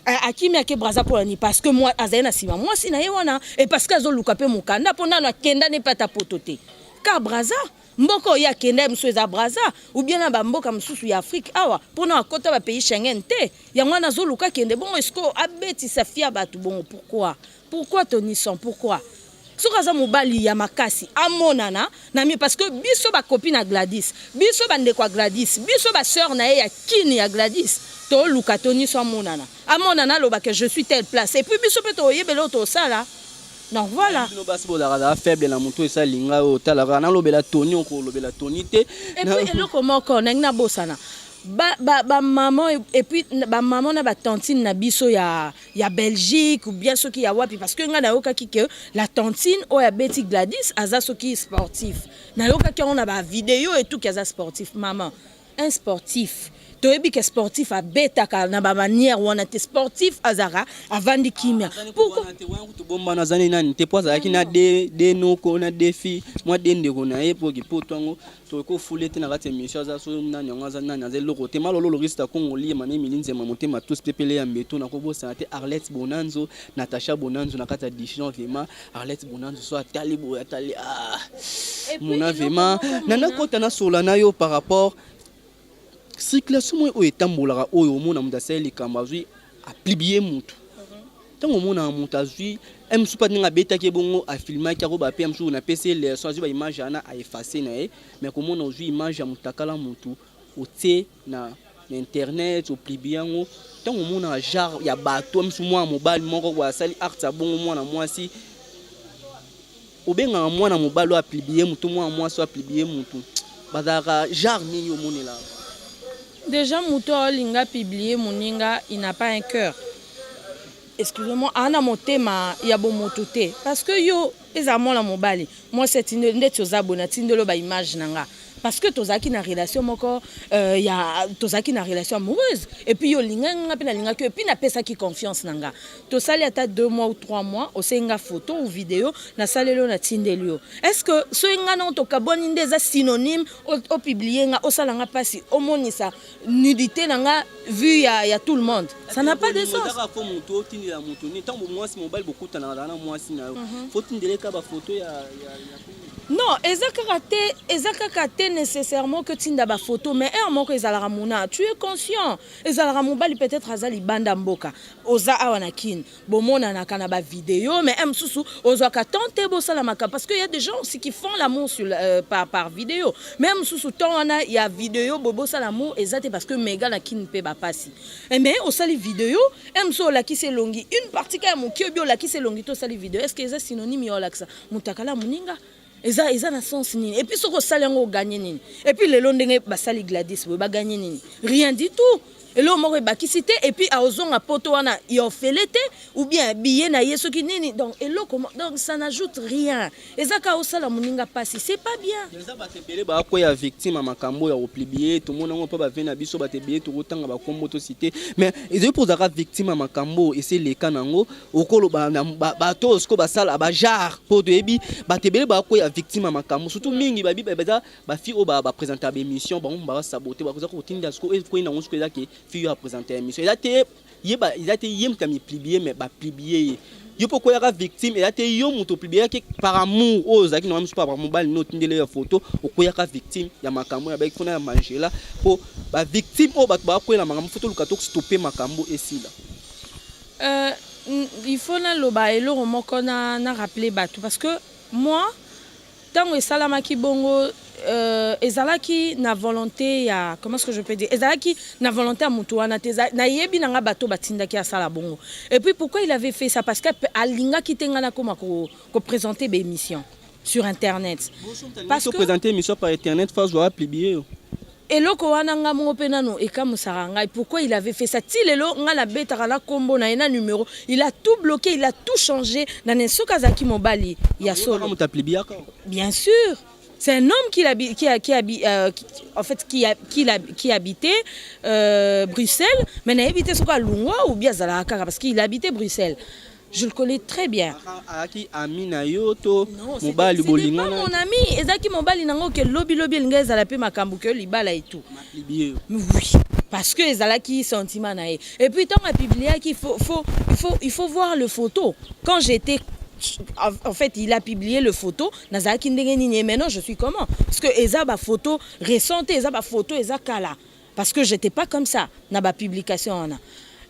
Akimi, ake Braza mpo nani? Parce que moi azali na nsima mwasi na ye wana, et parce que azoluka mpe mokanda mpo nano akenda ne mpe ata poto te. Ka Braza, mboka oyo akenda ye mosusu eza Braza ou bien na bamboka mosusu ya Afrique awa, mpona akota bapays Schengen te. Yango wana azoluka akende bongo. Esiko abetisa fia bato bongo, pourquoi? Pourquoi, Tonison? Pourquoi? Soki aza mobali ya makasi, amonana na mi, parce que biso bacopines na Gladys, biso bandeko ya Gladys, biso basœur na ye ya kini ya Gladys, toluka Toniso amonana, amonana, alobaka: "Je suis telle place." Et puis biso mpe toyebela oyo tosala. Donc voilà. Bino basi bozalaka faible na motu, esalinga oyo otalaka nalobela Toni, okolobela Toni te. Et puis eloko moko nangi nabosana, bamama et puis bamama na batantine na biso ya Belgique ou bien soki ya wapi, parce que ngai nayokaki ke la tantine oyo abeti Gladys aza soki sportif. Nayokaki yango na bavideo etuki, aza sportif. Mama, un sportif, toyebi ke sportif abetaka na bamanière wana te. Sportif azalaka avandi kimia. Tobombana, azali nani te, mpo azalaki na de noko na defi mwa de ndeko na ye, mpo po ntango tokofule te na kati ya émission. Aza so nani yango, aza nani, aza eloko te. Malolo lorista Kongo liema na Emili Nzema motema tous pepele ya mbeto. Nakobosana te Arlette Bonanzo, Natacha Bonanzo na kati ya Dijon. Vraiment, Arlette Bonanzo so atali boye, atali, ah mona vraiment nanakota nasola na yo par rapport circulation moko oyo etambolaka, oyo omona moto asali likambo, azwi, apublier motu. Ntango omonaka moto azwi mosusu mpa ndenge abetaki ebongo, afilmaki yango, bape mosusu napesi ye leçon, azwi baimage wana, aeffacer na ye. Mais komona ozwi image ya moto akala motu, otie na internet, opublier yango, ntango omonaka genre ya bato mosusu, mwana mobali moko boye asali acte ya bongo, mwana mwasi, obengaka mwana mobali oyo apublier motu, mwana mwasi oyo apublier motu, bazalaka genre nini omonelaka? Déjà, moto aolinga publier moninga, il n'a pas un cœur, excusez-moi, aza na motema ya bomoto te, parce que yo ezala mwana mobali, mwasi atindeli ndeti oza boye, natindeli oyo baimage na nga, parce que tozalaki na relation moko ya tozalaki na relation amoureuse, et puis yo olingaki nga mpe nalingaki yo, et puis napesaki confiance na nga. Tosali ata 2 mois ou 3 mois, osengi nga photo ou vidéo, nasaleli yo, natindeli yo. Est ce que soki nga nango tokabwani nde eza synonyme opublier nga, osala nga mpasi, omonisa nudité na nga vue ya tout le monde? Ça n'a pas de sens. Fo moto otindela moto nini? Ntango mwasi mobali bokutanaka na mwasi na yo, fo tindeleka bafoto ya Non, eza kaka te, eza kaka te nécessairement que tinda bafoto, mais heure moko ezalaka mona, tu es conscient, ezalaka mobali peut-être aza libanda mboka, oza awa na Kine, bomonanaka na bavideo, mais mosusu ozwaka temps te bosalamaka, parce que y a des gens aussi qui font l'amour par vidéo. Mais mosusu temps wana ya vidéo bo bosala amour eza te, parce que méga na Kine mpe bapasi. Mais osali vidéo, mosusu olakisi elongi, une partie ka ya moke, obi olakisi elongi to osali vidéo, est ce que eza synonyme ya olakisa motakala moninga? Eza na sens nini? Et puis soki osali yango, ogagner nini? Et puis lelo ndenge basali Gladys boye, bagagner nini? Rien du tout, eloko moko ebakisi te. Et puis aozonga poto wana ya ofele te, ou bien billet na ye soki nini. Donc eloko, donc ça n'ajoute rien, eza kaka osala moninga mpasi, c'est pas bien. Eza bato ebele bakoya victime ya makambo ya kopublier. Tomona yango mpo bave na biso, bato ebele, tokotanga bakombo tosi te, mais ezali mpo ozalaka victime ya makambo esi eleka nango, okoloba bato oyo sikoyo basala bagenre, mpo toyebi bato ebele bakoya victime ya makambo, surtout mingi babi baza bafille oyo baprésenter baémission, bango basaboter, bakoza kotinda sikoyo ekoyi nango. Sikoyo eza ke fille oyo aprésenter émission, eza te ye, eza te ye moto amipublier, mais bapublier ye. Yo mpo okoyaka victime, eza te yo moto opubliaki par amour oyo ozalaki na mosusu par mobali no otindeli ya photo, okoyaka victime ya makambo ya baki mpona ya Mangela. Mpo bavictime oyo bato bakoyela makambo, fo toluka tostopper makambo esila. Il faut naloba eloko moko na rappeler bato, parce que moi, ntango esalamaki bongo, ezalaki na volonté ya, comment est-ce que je peux dire, ezalaki na volonté ya motu wana te. Nayebi na nga bato batindaki asala bongo. Et puis pourquoi il avait fait ça? Parce que alingaki te nga nakoma koprésenter ko baémission sur internet. Parce que présenter émission par internet, fa zwa publier yo. Eloko wana nga moko mpe nano ekamusaka ngai, pourquoi il avait fait ça. Ti lelo ngai nabetaka na nkombo na ye na numéro, il a tout bloqué, il a tout changé. Nane soki azalaki mobali ya solo. Moto apubliaka? Bien sûr, c'est un homme qui, en fait, qui habitait Bruxelles, mais nayebi te soki alungwa ou bien azalaka kaka, parce qu'il habitait Bruxelles, je le connais très bien. Azalaki ami na yo to mobali bolingana? Mon ami, ezalaki mobali nango ke lobi lobi elingi ezala mpe makambo ke libala et tout. Oui, parce que ezalaki sentiment na ye. Et puis ntango apubliaki, il faut voir le photo quand j'étais En fait, il a publié le photo, nazalaki ndenge nini et maintenant je suis comment? Parce que eza ba photo récente, eza ba photo eza kala. Parce que j'étais pas comme ça na ba publication wana.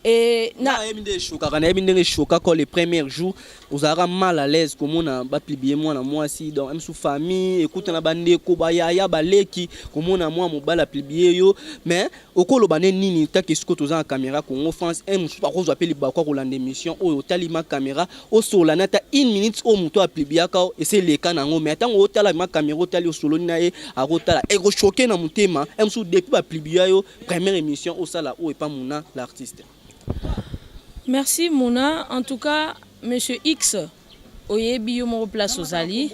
Et na Nayebi nde eshokaka, nayebi ndenge eshokaka. Le premier jour ozalaka mal à l'aise komona bapublier mwana mwasi, donc mosu famille ekutana, bandeko, bayaya, baleki, komona mwa mobali apublier yo. Mais okoloba nde nini take sikoyo toza na caméra Congo France un mosusu akozwa mpe libaku akolanda émission oyo otalima caméra, osola na ata une minute oyo moto apubliaka ese eleka nango. Mais ntango otala ma caméra, otali, osololi na ye, akotala, ekochoquer na motema. Un mosusu depuis bapublia yo, première émission osala oyo epa Muna l'artiste. Merci Muna. En tout cas, Monsieur X, oyebi yo moko place ozali.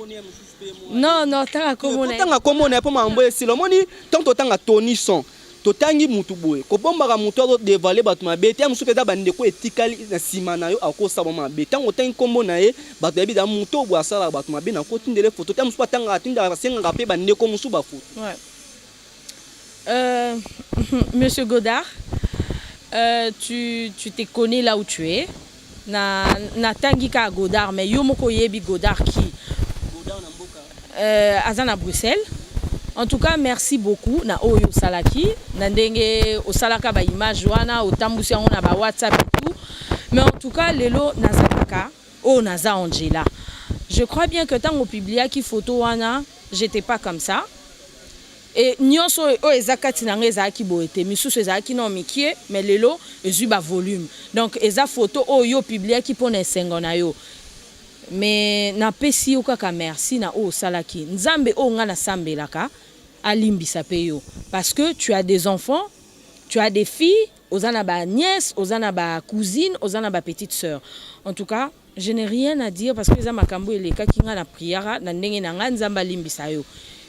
Non, non, tanga komona. Totanga komona ye mpo makambo esila. Omoni, ntango totanga Tony Son, totangi mutu boye, kobombaka mutu azodévoiler bato mabe te. Ya mosusu mpe eza bandeko etikali na nsima na yo, akosala mabe. Ntango otangi nkombo na ye, bato bayebi eza mutu oyo boye asalaka bato mabe, na kotindele foto te. Ya mosusu atangaka, atindaka, asengaka mpe bandeko mosusu bafoto. Ouais. Monsieur Godard, tu te connais là où tu es. Na tangi ka Godard, mais yo moko yebi Godard qui aza na Bruxelles. En tout cas, merci beaucoup na oyo osalaki, na ndenge osalaka ba image wana, otambusi yango na ba WhatsApp et tout. Mais en tout cas, lelo naza kaka oyo naza Angela. Je crois bien que ntango opubliaki photo wana, j'étais pas comme ça. E nyonso oyo eza kati na ngai ezalaki boye te. Misusu ezalaki na mike, mais lelo ezwi bavolume. Donc eza photo oyo yo opubliaki mpo na esengo na yo, mais napesi yo kaka merci na oyo osalaki. Nzambe oyo ngai nasambelaka alimbisa mpe yo, parce que tu as des enfants, tu as des filles, oza na banièce, oza na bacousine, oza na bapetite sœur. En tout cas, je n'ai rien à dire, parce que eza makambo elekaki. Ngai na priara na ndenge na ngai, Nzambe alimbisa yo.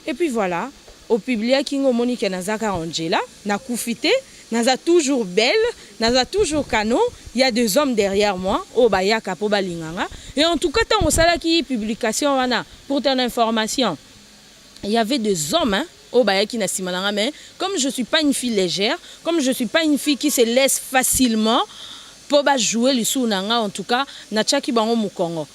Et puis voilà, opubliaki nga, omoni ke naza kaka Angela, nakufi te, naza toujours belle, naza toujours canon. Il y a des hommes derrière moi oyo bayaka mpo balinganga. Et en tout cas, ntango osalaki publication wana, pour ton information, il y avait des hommes, hein, oyo bayaki na nsima na nga. Mais comme je suis pas une fille légère, comme je suis pas une fille qui se laisse facilement mpo bajouer lisusu na nga, en tout cas natiaki bango mokongo.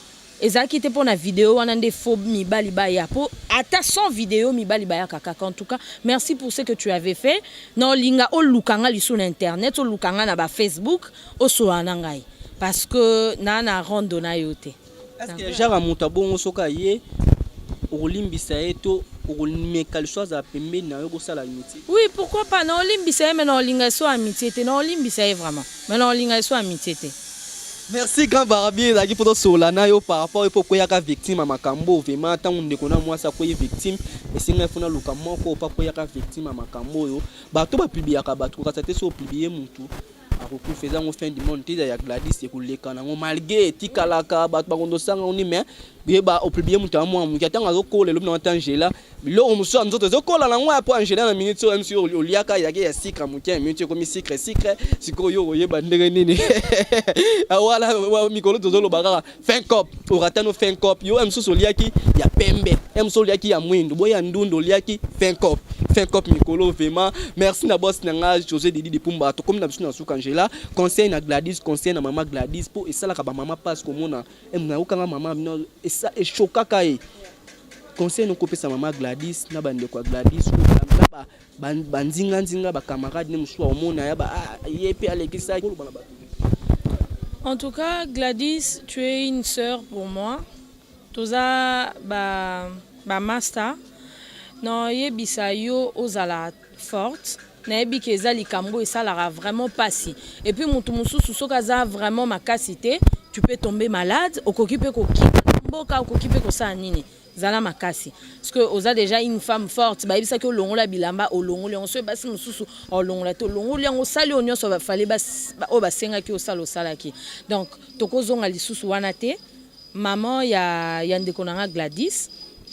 Ezalaki te mpo na video wana nde fo mibali baya, mpo ata sans video mibali bayaka kaka. En tout cas, merci pour ce que tu avais fait. Na olinga oluka nga lisusu na internet, oluka nga na bafacebook, osola na ngai, parce que naa na rondo na yo te. Est-ce que genre moto abongo, soki aye, okolimbisa ye to okomeka lisusu azala pembeni na yo, bosala amitié? Oui, pourquoi pas. Na olimbisa ye, mais na olinga eso amitié te. Na olimbisa ye vraiment, mais na olinga eso amitié te. Merci grand barbier. Ezalaki mpo tosola na yo par rapport epo okweyaka victime ya makambo. Vraiment, ntango ndeko na mwasi akweyi victime, esengai fo naluka moko oyo mpo akweyaka victime ya makambo oyo bato bapubliaka bato. Kokasa te, so opublier mutu akokufa, eza yango fin du monde te. Eza ya Gladys, ekoleka nango malgré etikalaka bato bakondosanga oni. Mais yeba, opublier moto ya mwana moke, ntango azokola, elobi nango ata Angela, biloko mosusu ya nzoto ezokola nango ya po Angela na minute oyo msi oliaka ezalaki ya sucre moke, ya minute ekomi sucre sucre. Sikoyo oyeba ndenge nini wana mikolo tozoloba kaka fin cop oratano fin cop. Yo mosusu oliaki ya pembe, ya mosusu oliaki ya mwindu, boya ndundu, oliaki fin cop, fin cop mikolo. Vraiment merci na boss na nga José Didi Dipumba. Tokomi na biso na suka. Angela, conseil na Gladys, conseil na mama Gladys, mpo esalaka bamama mpasi komona nayokanga mama bino eshokaka ye. Conseil nokopesa mama Gladys na bandeko ya Gladys na banzinganzinga, bacamarade ne mosusu aomona ya ye mpe alekisaki, oloba na bato? En tout cas, Gladys, tu es une sœur pour moi. Toza ba master. Nayebisa yo ozala forte. Nayebi ke eza likambo esalaka vraiment mpasi. Et puis motu mosusu soki aza vraiment makasi te, tu peux tomber malade, okoki mpe kokima na mboka, okoki mpe kosala nini. Zala makasi, parce que oza déjà une femme forte. Bayebisaki olongola bilamba, olongoli yango. Soki basi mosusu olongola te, olongoli yango, osali oyo nyonso bafale oyo basengaki osala, osalaki. Donc tokozonga lisusu wana te. Maman ya ndeko na nga Gladys,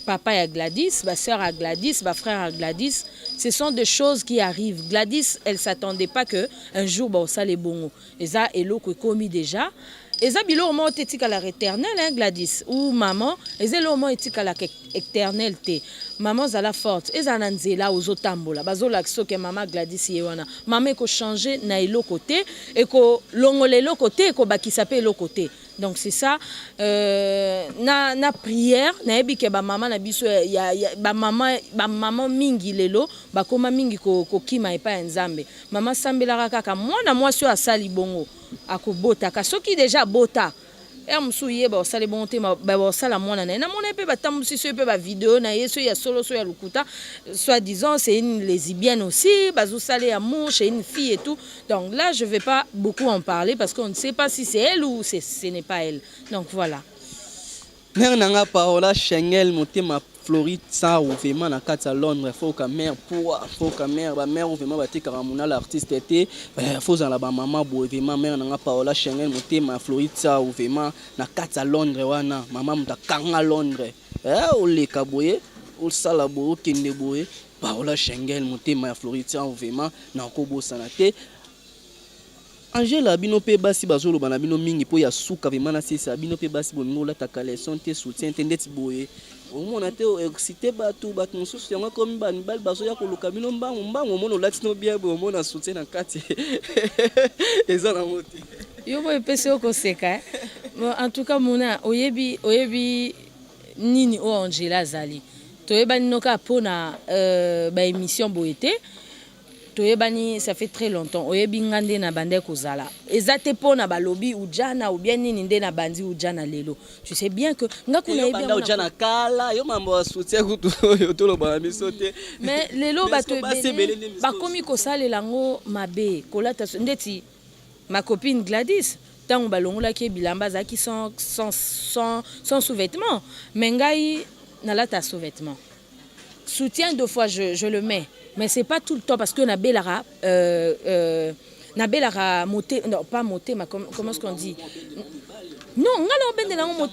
papa ya Gladys, ba sœur à Gladys, ba frère à Gladys, ce sont des choses qui arrivent. Gladys, elle s'attendait pas que un jour ba osala bongo. Eza eloko ekomi déjà. Eza biloko moko te etikalaka éternel, hein, Gladys ou maman, eza eloko moko etikalaka éternel te. Maman, zala forte, ezala na nzela ozotambola, bazolakisa oke mama Gladys ye wana. Mama, ekochange na eloko te, ekolongola eloko te, ekobakisa mpe eloko te. Donc c'est ça, na prière. Nayebi ke bamama na biso ya bamama mingi lelo bakóma mingi kokima epai ya Nzambe. Mama, sambelaka kaka. Mwana mwasi oyo asali bongo akobotaka, soki déjà abota ere mosusu, yeba osali bongo te, basala mwana na ye. Namona ye mpe batambusi so ye mpe bavideo na ye, so ya solo, so ya lokuta, soit disant c'est une lesbienne aussi, bazosala ya amour chez une fille et tout. Donc là, je vais pas beaucoup en parler parce qu'on ne sait pas si c'est elle ou ce n'est pas elle. Donc voilà. Mère na nga Paola Schengel, motema Floride Sao, vraiment na kati ya Londres, foka mère poa, foka mère, bamère vraiment batekaka monala artiste te, fozala bamama boye. Vraiment, mère na nga Paola Schengel, motema Floride Sao, vraiment na kati ya Londres wana, mama moto akanga Londres, oleka boye, osala boye, okende boye. Paola Schengel, motema ya Floride Sao, vraiment nakobosana te. Angela, bino mpe basi bazoloba na bino mingi mpo ya suka vraiment na sesa. Bino mpe basi bolingi olata caleçon te, soutien te, ndeti boye omona te, excité bato. Bato mosusu yango ekomi bamibali bazoya koluka bino mbangu mbangu. Omona olati no bien boye, omona soutien na kati eza nango te. Yo boye epesi yo koseka. En tout cas, mona, oyebi nini oyo Angela azali, toyebani noka mpona baémission boye te. Toyebani, ça fait très longtemps. Oyebi nga nde na bandi kozala, eza te mpo na balobi ujana ou bien nini nde na bandi ujana lelo. Tu sais bien que nga kuna yebi ujana kala, yo mambo ya soutien kutu oyo toloba na biso te. Mais lelo bato ebele bakomi kosalela yango mabe, kolata ndeti ma copine Gladys. Ntango balongolaki ye bilamba, azalaki sans sous-vêtement, mais ngai nalata sous-vêtement. Soutien, deux fois je le mets, mais c'est pas tout le temps parce que nabelaka nabelaka mote, non, pas motema, comment est-ce qu'on dit? Non, nga nazobendela yango,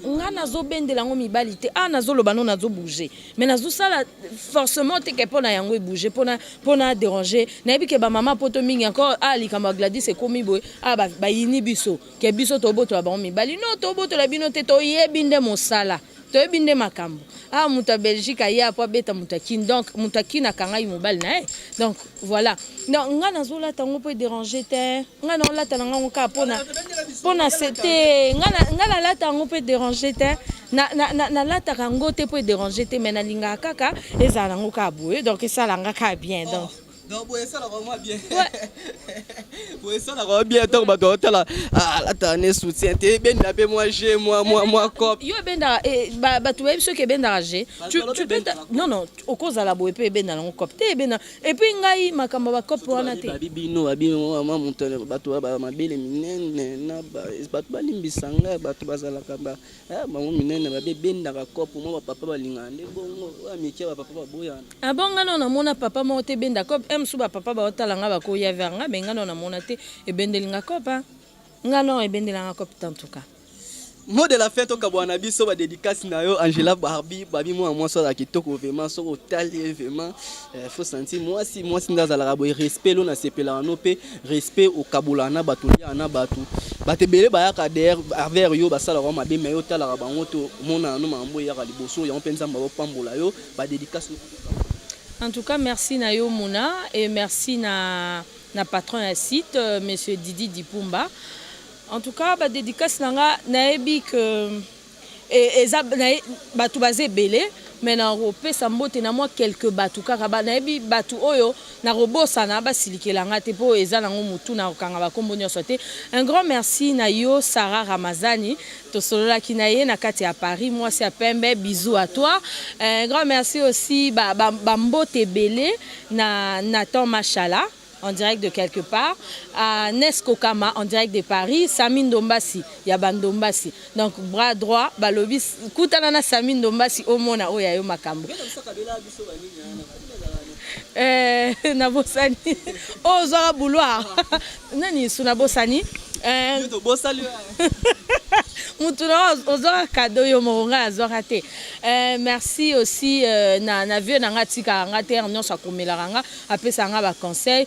nga nazobendela yango mibali te. Ah, nazoloba no, nazobouge, mais nazosala forcément te ke mpo na yango ebouge, mpona déranger. Nayebi ke bamama poto mingi encore, ah, likambo ya Gladys ekomi boye, ah, bayini biso ke biso tobotola bango mibali. Non, tobotola bino te. Toyebi nde mosala, toyebi nde makambo. Ah, moto ya Belgique aye apo abeta moto akini, donc moto akini akangai mobali na ye. Donc voilà. Donc nga nazolata yango mpo edérange te. Nga naolata na ngango kaka mpona se te. Nga nalata yango mpo edérange te, nalataka yango te mpo edérange te, mais nalingaka kaka ezala nango kaka boye, donc esalanga kaka bien, donc. Donc boye esalaka mwa bien, boye esalaka bien. Ntango bato baotala, alata ne soutien te, ebendela mpe mwa g mwa cop. Yo ebendaka, bato bayebi soki ebendaka g. Non, okozala boye mpe ebendaka yango cop te, ebenda. Et puis ngai makambo ya bacope wana te. Babi bino, babi mama moto, bato mabele minene na bato balimbisa ngai, bato bazalaka bango minene, babi ebendaka cope mwa. Bapapa balingaka nde bongo, oyo mike bapapa baboyana. Abo, nga nao namona papa moko te ebenda cope. E mosusu bapapa baotala nga, bakoya vers nga, mais nga nao namona te ebendelinga cope. Nga nao ebendelanga cope te, en tout cas. Mot de la fin, tokabwana na biso, badédicace na yo. Angela Barbi, babi mwana mwasi azala kitoko vraiment. Soki otali ye vraiment, faut sentir mwasi, mwasi nde azalaka boye. Respect lo nasepelaka no mpe respect, okabolaka na bato, oliaka na bato. Bato ebele bayaka derrière vers yo, basalaka mabe, mais yo otalaka bango te, omonaka no makambo eyaka liboso yango mpe Nzambe azopambola yo. Badédicace. En tout cas, merci na yo Muna et merci na patron ya site, monsieur Didi Dipumba. En tout cas, badédicace na nga, nayebi que eza bato baza ebele, mais nakopesa mbote na mwa quelque bato kaka. Nayebi bato oyo nakobosana, basilikela nga te mpo eza nango motu na kokanga bakombo nyonso te. Un grand merci na yo Sara Ramazani, tosololaki na ye na kati ya Paris, mwasi ya pembe, bisou à toi. Un grand merci aussi, bambote ba ebele na Nathan Machala en direct de quelque part, à Nesco Kama en direct de Paris, Sami Ndombasi, Yaba Ndombasi. Donc bras droit, balobi kutana na Sami Ndombasi omona oyo ayo makambo. Nabosani oyo ozwaka bouloir nani su, nabosani. Tobosali. Mutu na ozwaka cadeau yo moko, ngai azwaka te. Merci aussi na vieux na nga, atikaka nga te, nyonso akomelaka nga, apesaka nga baconseil,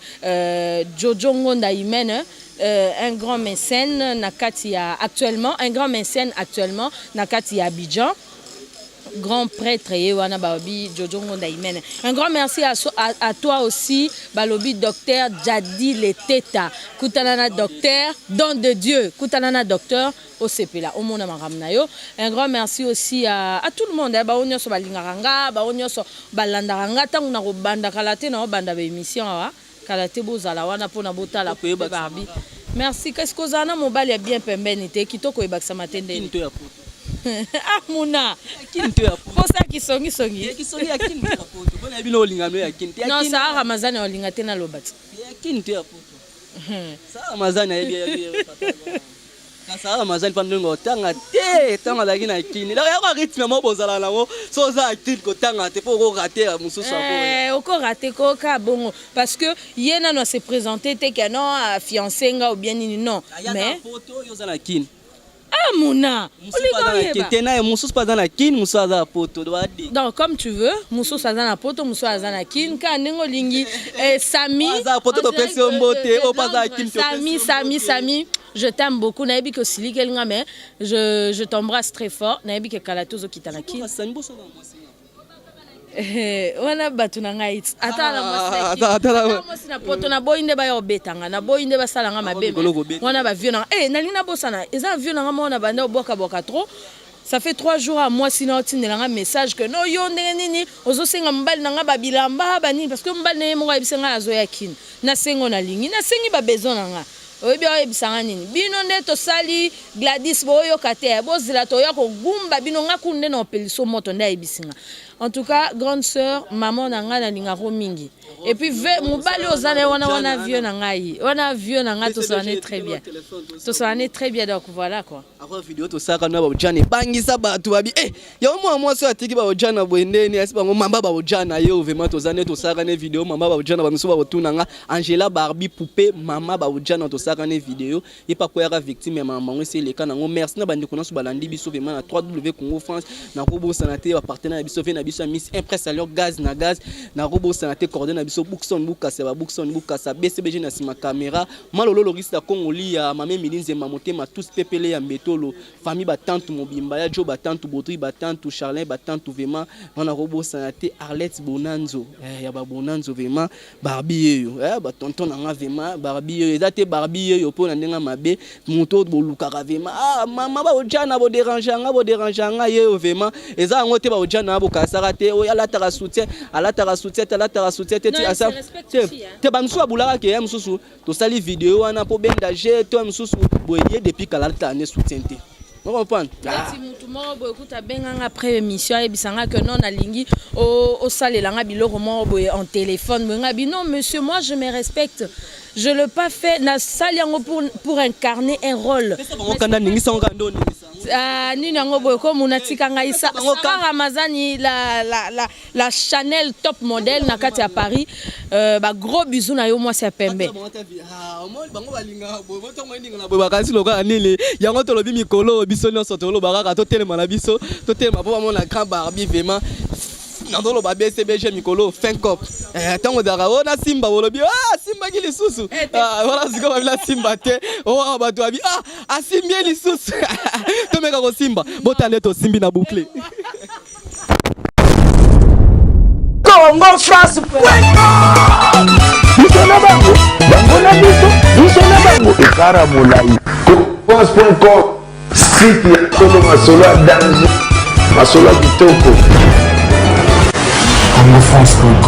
Jojo Ngonda Imene, un grand mécène na kati ya actuellement, un grand mécène actuellement na kati ya Abidjan, grand prêtre ye wana balobi Jojo Ngonda Imene. Un grand merci à toi aussi, balobi docteur Jadi Leteta. Kutana na docteur, don de Dieu, kutana na docteur, osepela, omona makambo na yo. Un grand merci aussi à tout le monde, bao nyonso balingaka nga, bao nyonso balandaka nga. Ntango na kobanda kala te, na obanda baémission awa kala te, bozala wana mpona botala Barbie. Merci. Kasi kozala na mobali ya bien pembeni te, kitoko oyebakisama te ndeni. Ah, muna posa kisongisongi. Non, Saa Ramazani olinga te, naloba ti. Ramazani ayebi, Saa Ramazani mpa ndenge otanga te ntango azalaki na Kini. Donc yako rythme moko bozala nango, so oza na Kini kotanga te mpo okorater mosusu. Okorater koka bongo parce que ye nano ase présente te ke non, afiancé nga ou bien nini, non. Mais oza na Kini. Ah, muna. Te, na ye mosusu mpe aza na Kini, mosusu aza na Poto. Donc comme tu veux, mosusu aza na Poto, mosusu aza na Kini, kaka ndenge olingi. Sami. Aza Poto, topesi yo mbote. Oyo mpe aza na Kini. Sami, Sami, Sami, je t'aime beaucoup. Nayebi ke osilikeli nga, mais je t'embrasse très fort. Nayebi ke kala te ozokita na Kini wana. Bato na ngai, ata na mwasi na Poto, naboyi nde baya obetanga, naboyi nde basalanga mabe wana. Bavieux nanga, nalingi nabosana, eza vieux nanga moko na banda obwakabwaka trop. Ça fait 3 jours à mwasi na otindelanga message que no, yo ndenge nini ozosenga mobali na nga babilamba banini? Parce que mobali na ye moko ayebisa ngai azoya Kini, nasengo nalingi, nasengi babesoin na nga. Oyebi oyebisanga nini? Bino nde tosali Gladys, boyoka te, bozela toya kogumba bino. Nga kuna nde na opeliso moto nde ayebisi nga. En tout cas, grande sœur, maman na ngai, nalingako mingi. Et puis mobali oza na ye wana, wana vieux na ngai, wana vieux na ngai, tosolane très bien, tosolane très bien. Donc voilà quoi. Après video tosalaka na baojana, ebangisa bato babi e yango mwana mwasi oyo atiki baojana boye ndeni asi bango mamba baojana ye. Vraiment toza nde tosalaka ne video mama baojana, bamisu bakotuna nga Angela Barbie poupée mama baojana. Tosalaka ne video ye mpe akweyaka victime ya mama bango, esi eleka nango. Merci na bandeko nyonso balandi biso vraiment na 3W Congo France. Nakobosana te bapartenaire na biso, ve na biso ya Miss Impress, alors gaz na gaz. Nakobosana te cordon na biso Bookson Bukasa, ba Bookson Bukasa BCBG na nsima caméra, Malolo Lorisi ya Kongoli ya Mame Mili Nzemba Motema tous pepele ya Mbetolo, famille batantu mobimba ya Jo, batantu Baudry, batantu Charlin, batantu. Vraiment wana kobosana te Arlette Bonanzo, ya babonanzo. Vraiment Barbie yeyo, batonton na nga, vraiment Barbie yeyo eza te Barbie yeyo mpo na ndenge mabe moto oyo bolukaka vraiment. Ah mama baojana, bodérange nga, bodérange nga yeyo. Vraiment eza yango te, baojana bokasaka te. Oyo alataka soutien, alataka soutien te, alataka soutien te te. Bamisusu babulaka ke ya mosusu tosali video wana mpo benda je to ya mosusu boye. Ye depuis kala alataka nde soutien te, ocomprendre? Neti mutu moko boye kuta abenganga après émission, ayebisanga que non, nalingi osalelanga biloko moko boye en téléphone boye. Nga bi non monsieur, moi je me respecte, je l'ai pas fait, nasali yango pour incarner un rôle. Kanda ningisango kaka nde oningisa. Ah, nini yango boye komona, tika ngai. Sarah Ramazani, la Chanel top modèle na kati ya Paris, bagros bisous na yo, mwasi ya pembe. Bango balingaka boye, botongo endingana boye, bakanisi lokola nini yango. Tolobi mikolo biso nyonso toloba kaka totelema na biso, totelema mpo bamona grand Barbie. Vraiment nazoloba BCBG mikolo fin cop ntango ozalaka o nasimba, bolobi asimbaki lisusu wana. Sikoyo babi nasimba te, oyo bato babi asimbi ye lisusu. Tomeka kosimba, botala nde tosimbi na boucle. Congo France. Biso na bango, bango na biso, biso na bango, ekara molai. France.com, site ya solo, masolo ya danger, masolo ya kitoko. Congofrance.com.